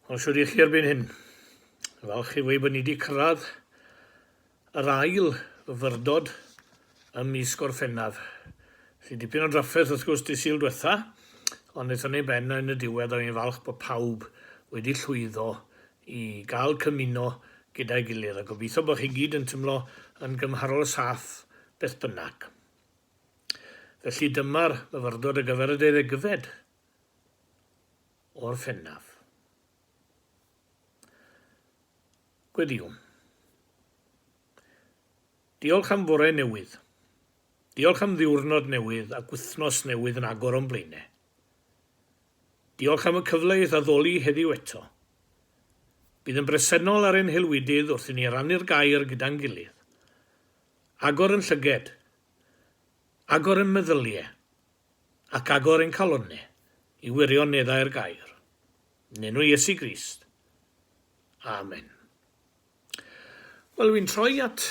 Wel, shwd i chi erbyn hyn? Falch i weud bod ni wedi cyrraedd yr ail fyfyrdod ym mis Gorffennaf. Felly dipyn o drafferth wrth gwrs dydd Sul diwetha, ond wnaethon ni ben yn y diwedd a fi'n falch bod pawb wedi llwyddo i gael cymuno gyda'i gilydd a gobeithio bod chi gyd yn tymlo yn gymharol saff beth bynnag. Felly dyma'r myfyrdod ar gyfer y deuddegfed Orffennaf. Gweddïwn. Diolch am fore newydd. Diolch am ddiwrnod newydd ac wythnos newydd yn agor o'n blaenau. Diolch am y cyfle i'th addoli heddiw eto. Bydd yn bresennol ar ein haelwydydd wrth i ni rannu'r gair gyda'n gilydd. Agor yn llyged. Agor yn meddyliau. Ac agor ein calonne i wirioneddau'r Gair. Yn enw Iesu Grist. Amen. Wel, wy'n troi at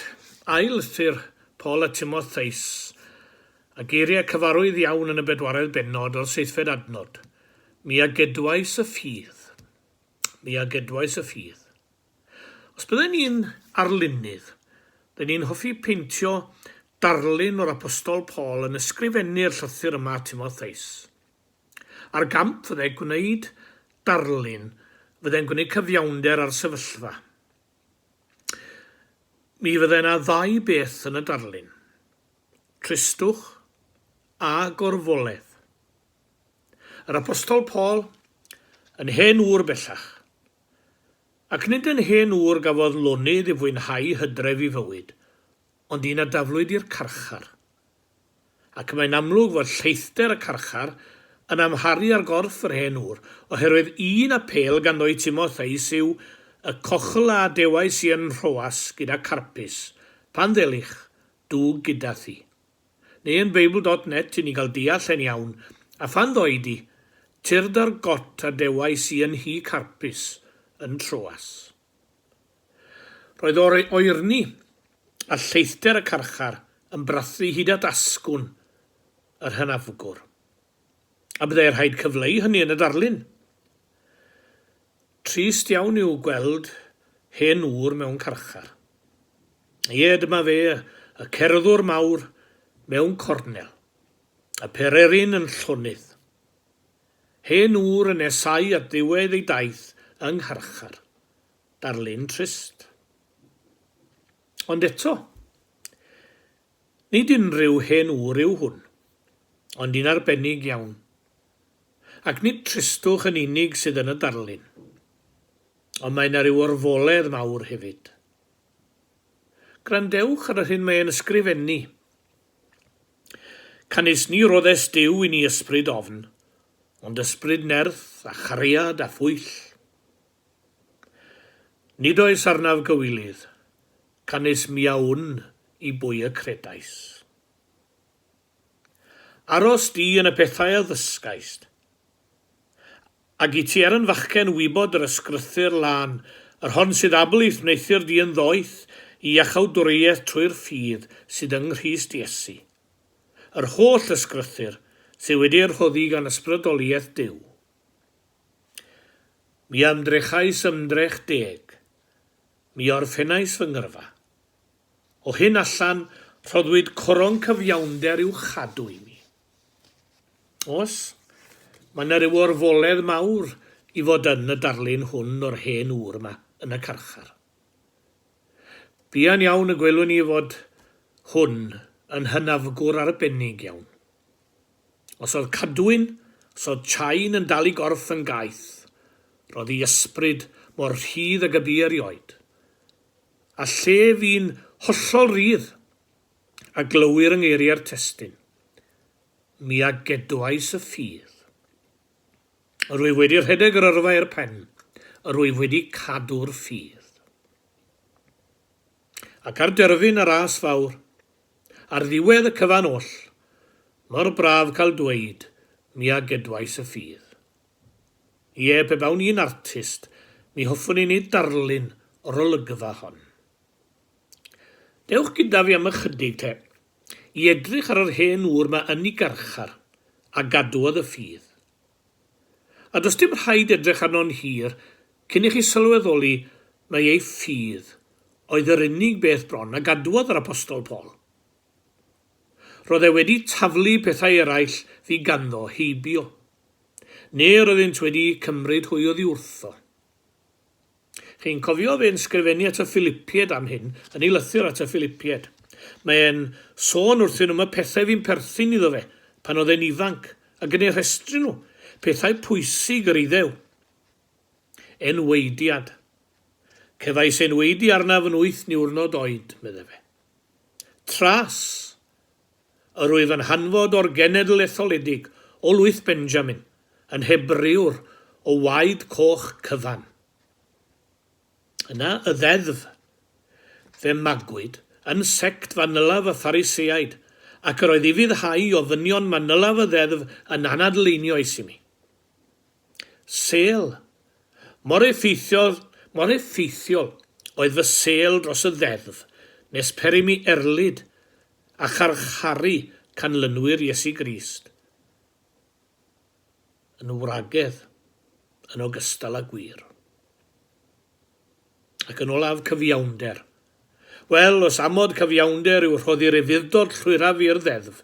ail lythyr Paul a Timotheus, a geiriau cyfarwydd iawn yn y bedwaredd bennod o'r seithfed adnod. Mi a gedwais y ffydd. Mi a gedwais y ffydd. Os bydden ni'n arlunydd, bydden ni'n hoffi peintio darlun o'r Apostol Paul yn ysgrifennu'r llythyr yma at Timotheus. A'r gamp fyddai gwneud darlun fydde'n gwneud cyfiawnder â'r sefyllfa. Mi fyddai yna ddau beth yn y darlun, tristwch a gorfoledd. Yr Apostol Paul, yn hen ŵr bellach, Ac nid yn hen ŵr gafodd lonydd i fwynhau hydref i fywyd, ond un a daflwyd i'r carchar. Ac mae'n amlwg fod lleithder y carchar yn amharu ar gorff yr hen ŵr, oherwydd un apêl ganddo i Timotheus yw, Y cochl a adewais i yn Nhroas gyda Carpus, pan ddelich, dwg gyda thi. Neu yn Beibl dot net i ni gael deall e'n iawn, a phan ddoi di, tyrd â'r got a dewais i yn nhŷ Carpus yn Troas. Roedd o'r oerni a lleithder y carchar yn brathu hyd at asgwrn yr hynafgwr. A byddai rhaid cyfleu hynny yn y darlun. Trist iawn yw gweld hen ŵr mewn carchar. Ie, dyma fe, y cerddwr mawr, mewn cornel. Y pererin yn llonydd. Hen ŵr yn nesáu at ddiwedd ei daith yng ngharchar. Darlun trist. Ond eto, nid unrhyw hen ŵr yw hwn, ond un arbennig iawn. Ac nid tristwch yn unig sydd yn y darlun, ond mae yna ryw orfoledd mawr hefyd. Gwrandewch ar yr hyn mae e'n ysgrifennu. Canys ni roddes Duw i ni ysbryd ofn, ond ysbryd nerth a chariad a phwyll. Nid oes arnaf gywilydd, canys mi a wn i bwy y credais. Aros di yn y pethau a ddysgaist. Ag i ti er yn fachgen wybod yr ysgrythur lân, yr hon sydd abl i'th wneuthur di yn ddoeth i iachawdwriaeth trwy'r ffydd sydd yng Nghrist Iesu. Yr holl ysgrythur sydd wedi ei rhoddi gan ysbrydoliaeth Duw. Mi a ymdrechais ymdrech deg. Mi a orffennais fy ngyrfa. O hyn allan, rhoddwyd coron cyfiawnder i'w chadw i mi. Oes, mae yna ryw orfoledd mawr i fod yn y darlun hwn o'r hen ŵr yma yn y carchar. Buan iawn y gwelwn ni fod hwn yn hynafgwr arbennig iawn. Os oedd cadwyn, os oedd chain yn dal i gorff yn gaeth, roedd ei ysbryd mor rhydd ag y bu erioed. A lle fu'n hollol rydd, a glywir yng ngeiriau'r testun, Mi a gedwais y ffydd. Yr wyf wedi rhedeg yr yrfa i'r pen, yr wyf wedi cadw'r ffydd. Ac ar derfyn y ras fawr, ar ddiwedd y cyfan oll, mor braf cael dweud, Mi a gedwais y ffydd. Ie, pe bawn i'n artist, mi hoffwn i wneud darlun o'r olygfa hon. Dewch gyda fi am ychydig, te, i edrych ar yr hen ŵr 'ma yn 'i garchar, a gadwodd y ffydd. A does dim rhaid edrych arno'n hir. Cyn i chi sylweddoli mai ei ffydd oedd yr unig beth bron a gadwodd yr Apostol Paul. Roedd e wedi taflu pethau eraill fu ganddo heibio, neu roeddynt wedi cymryd hwy oddi wrtho. Chi'n cofio fe'n sgrifennu at y Philipiaid am hyn yn ei lythyr at y Philipiaid. Mae e'n sôn wrthyn nhw am y pethau fu'n perthyn iddo fe pan oedd e'n ifanc, ac yn eu rhestru nhw, pethau pwysig yr Iddew. Enwaediad. Cefais enwaedu arnaf yn wyth niwrnod oed, medde fe. Tras. Yr wyf yn hanfod o'r genedl etholedig, o lwyth Benjamin, yn Hebrëwr o waed coch cyfan. Yna y ddeddf. Fe magwyd yn sect fanylaf y Phariseaid, ac yr oedd ufuddhau i ofynion manylaf y ddeddf yn anadl einioes i mi. Sêl. Mor effeithiol, mor effeithiol oedd fy sêl dros y ddeddf, nes peri mi erlid a charcharu canlynwyr Iesu Grist yn wragedd yn ogystal â gwir. Ac yn olaf, cyfiawnder. Wel, os amod cyfiawnder yw rhoddi'r ufudd-dod llwyraf i'r ddeddf,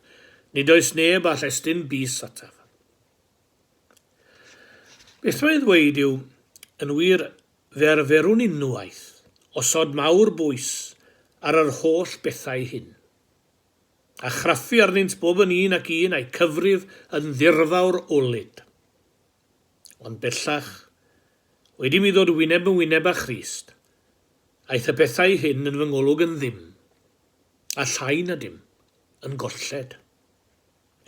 nid oes neb all estyn bys ataf. Beth mae'n ddweud yw, yn wir, fe arferwn unwaith osod mawr bwys ar yr holl bethau hyn, a chraffu arnynt bob yn un ac un a'u cyfrif yn ddirfawr olud. Ond bellach, wedi mi ddod wyneb yn wyneb â Christ, aeth y pethau hyn yn fy ngolwg yn ddim, a llai na dim, yn golled.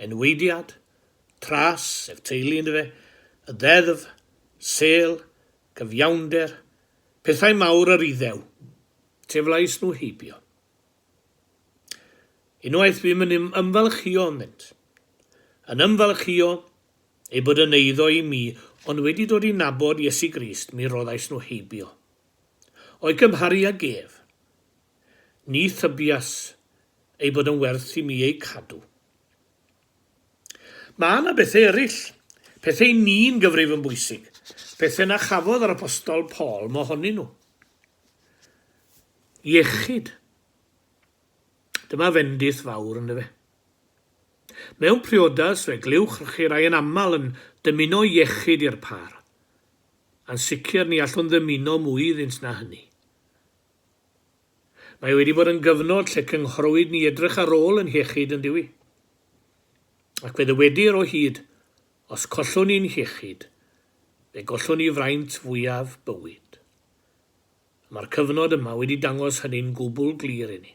Enwaediad, tras, sef teulu yndyfe, y ddeddf, sêl, cyfiawnder, pethau mawr yr Iddew, teflais nhw heibio. Unwaith bum yn ymfalchïo ynddynt, yn ymfalchïo eu bod yn eiddo i mi, ond wedi dod i nabod Iesu Grist, mi roddais nhw heibio. O'i gymharu ag ef, ni thybias eu bod yn werth i mi eu cadw. Mae yna bethau eraill, pethau i ni'n gyfrif yn bwysig, pethau na chafodd yr Apostol Paul mohonyn nhw. Iechyd. Dyma fendith fawr ynddo fe. Mewn priodas fe glywch chi rai yn aml yn dymuno iechyd i'r pâr. A'n sicr ni allwn ddymuno mwy iddynt na hynny. Mae wedi bod yn gyfnod lle cynghorwyd ni edrych ar ôl yn hiechyd yn dyw i? Ac fe ddywedir o hyd, os collwn ni'n hiechyd, fe gollwn ni fraint fwyaf bywyd. A mae'r cyfnod yma wedi dangos hynny'n gwbl glir i ni.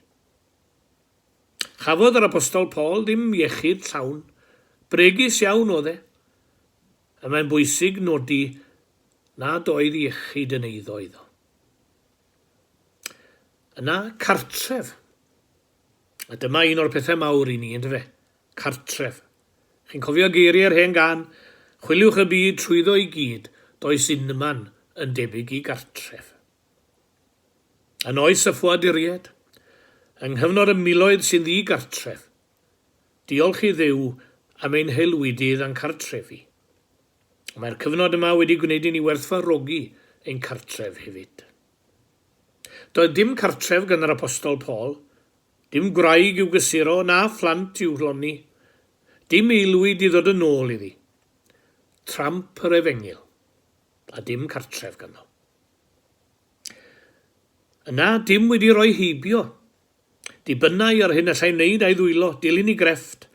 Chafodd yr Apostol Paul ddim iechyd llawn, bregus iawn oedd e, a mae'n bwysig nodi nad oedd iechyd yn eiddo iddo. Yna, cartref. A dyma un o'r pethau mawr i ni, yndyfe? Cartref. Chi'n cofio geiriau'r hen gân? Chwiliwch y byd trwyddo i gyd, does unman yn debyg i gartref. Yn oes y ffoaduriaid, yng nghyfnod y miloedd sy'n ddi-gartref, diolch i Dduw am ein haelwydydd a'n cartrefi. Mae'r cyfnod yma wedi gwneud i ni werthfawrogi ein cartref hefyd. Doedd dim cartref gan yr Apostol Paul, dim gwraig i'w gysuro na phlant i'w hlonni, dim aelwyd i ddod yn ôl iddi. Tramp yr efengyl, a dim cartref ganddo. Yna, dim wedi rhoi heibio. Dibynnai ar hyn allai wneud a'i ddwylo, dilyn i grefft,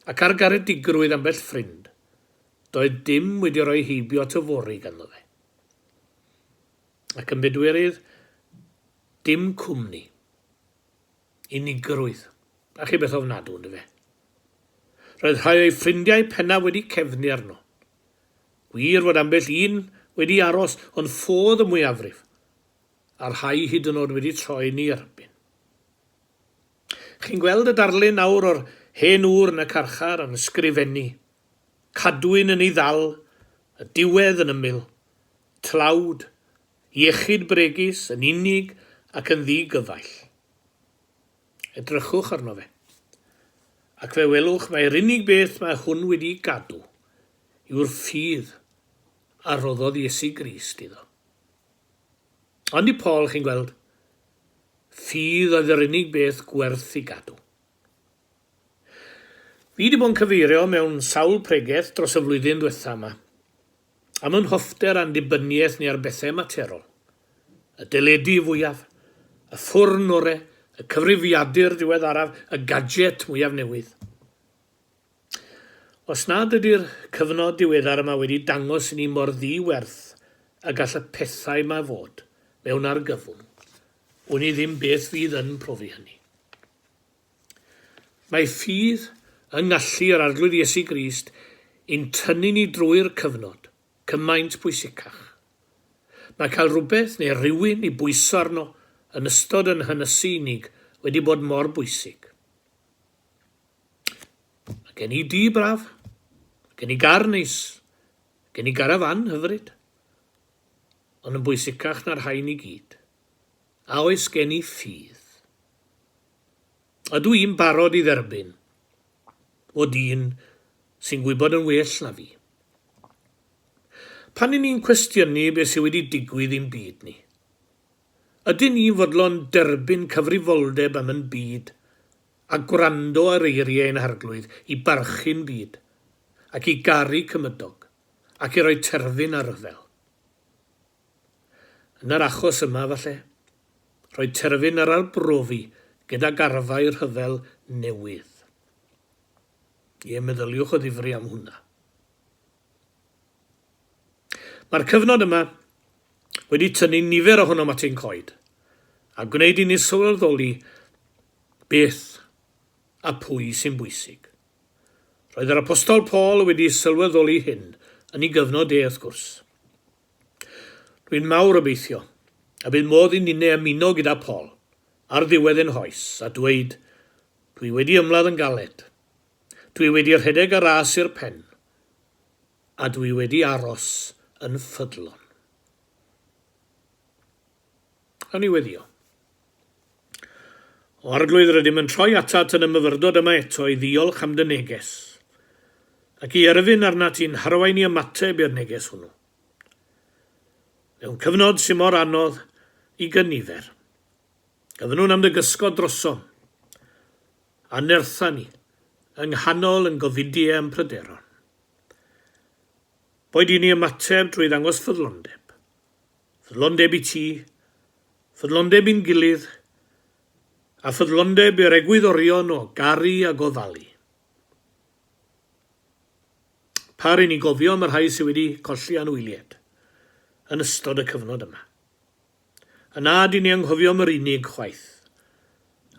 ac ar garedigrwydd ambell ffrind. Doedd dim wedi rhoi heibio at yfory ganddo fe. Ac yn bedwerydd, dim cwmni. Unigrwydd. A chi beth ofnadw, ynddo fe? Roedd rhai o'i ffrindiau pennaf wedi cefnu arno. Gwir fod ambell un wedi aros, ond ffodd y mwyafrif, a rhai hyd yn oed wedi troi'n ei erbyn. Chi'n gweld y darlun nawr o'r hen ŵr yn y carchar yn ysgrifennu cadwyn yn ei ddal, y diwedd yn ymyl, tlawd, iechyd bregus, yn unig ac yn ddi-gyfaill. Edrychwch arno fe, ac fe welwch mai'r unig beth mae hwn wedi'i gadw yw'r ffydd a roddodd Iesu Grist iddo. Ond i Paul, chi'n gweld, ffydd oedd yr unig beth gwerth i gadw. Fi 'di bod yn cyfeirio mewn sawl pregeth dros y flwyddyn ddwetha yma am yn hoffter a'n dibyniaeth ni ar bethau materol. Y deledu fwyaf, y ffwrn ore, y cyfrifiadur diweddaraf, y gadget mwyaf newydd. Os nad ydy'r cyfnod diweddar yma wedi dangos i ni mor ddi-werth y gall y pethau yma fod mewn argyfwng, wn i ddim beth fydd yn profi hynny. Mae ffydd yng ngallu yr Arglwydd Iesu Grist i'n tynnu ni drwy'r cyfnod, cymaint pwysicach. Mae cael rhywbeth neu rywun i bwyso arno yn ystod yn hynysu unig wedi bod mor bwysig. Mae gen i dŷ braf, mae gen i gar neis, mae gen i garafán hyfryd. Ond yn bwysicach na'r rhain i gyd, a oes gen i ffydd? Ydw i'n barod i dderbyn fod un sy'n gwybod yn well na fi? Pan 'y ni'n cwestiynu beth sydd wedi digwydd i'n byd ni, ydyn ni'n fodlon derbyn cyfrifoldeb am yn byd a gwrando ar eiriau ein Harglwydd i barchu'n byd, ac i garu cymydog, ac i roi terfyn ar ryfel. Yn yr achos yma, falle, rhoi terfyn ar arbrofi gydag arfau rhyfel newydd. Ie, meddyliwch o ddifri am hwnna. Mae'r cyfnod yma wedi tynnu nifer ohonom at ein coed, a gwneud i ni sylweddoli beth a pwy sy'n bwysig. Roedd yr Apostol Paul wedi sylweddoli hyn yn ei gyfnod e, wrth gwrs. Dwi'n mawr obeithio y bydd modd i ninne ymuno gyda Paul ar ddiwedd ein hoes a dweud, Dwi wedi ymladd yn galed. Dwi wedi rhedeg y ras i'r pen. A dwi wedi aros yn ffyddlon. Awn ni weddïo. O Arglwydd, rydym yn troi atat yn y myfyrdod yma eto i ddiolch am dy neges, ac i erfyn arnat i'n harwain i ymateb i'r neges hwnnw. Mewn cyfnod sy'n mor anodd i gynifer, gofynnwn am dy gysgod drosom, a nertha ni yng nghanol yn gofidiau a'n pryderon. Boed i ni ymateb drwy ddangos ffyddlondeb, Ffyddlondeb i ti, ffyddlondeb i'n gilydd, a ffyddlondeb i'r egwyddorion o garu a gofalu. Par i ni gofio am y rhai sydd wedi colli anwyliaid yn ystod y cyfnod yma. A nad i ni anghofio am yr unig chwaith.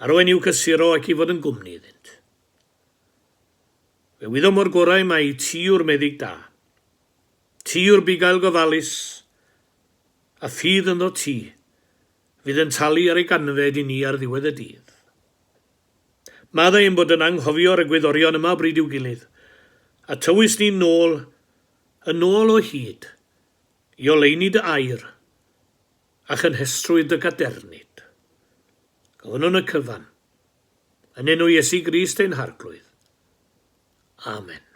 Arwain i'w cysuro ac i fod yn gwmni iddynt. Fe wyddom o'r gorau mai ti yw'r meddyg da. Ti yw'r bugail gofalus, a ffydd ynddo ti, fydd yn talu ar ei ganfed i ni ar ddiwedd y dydd. Maddau ein bod yn anghofio'r egwyddorion yma o bryd i'w gilydd, a tywys ni nôl, yn ôl o hyd, i oleuni dy air, a chynhesrwydd dy gadernid. Gofynnwn y cyfan, yn enw Iesu Grist ein Harglwydd. Amen.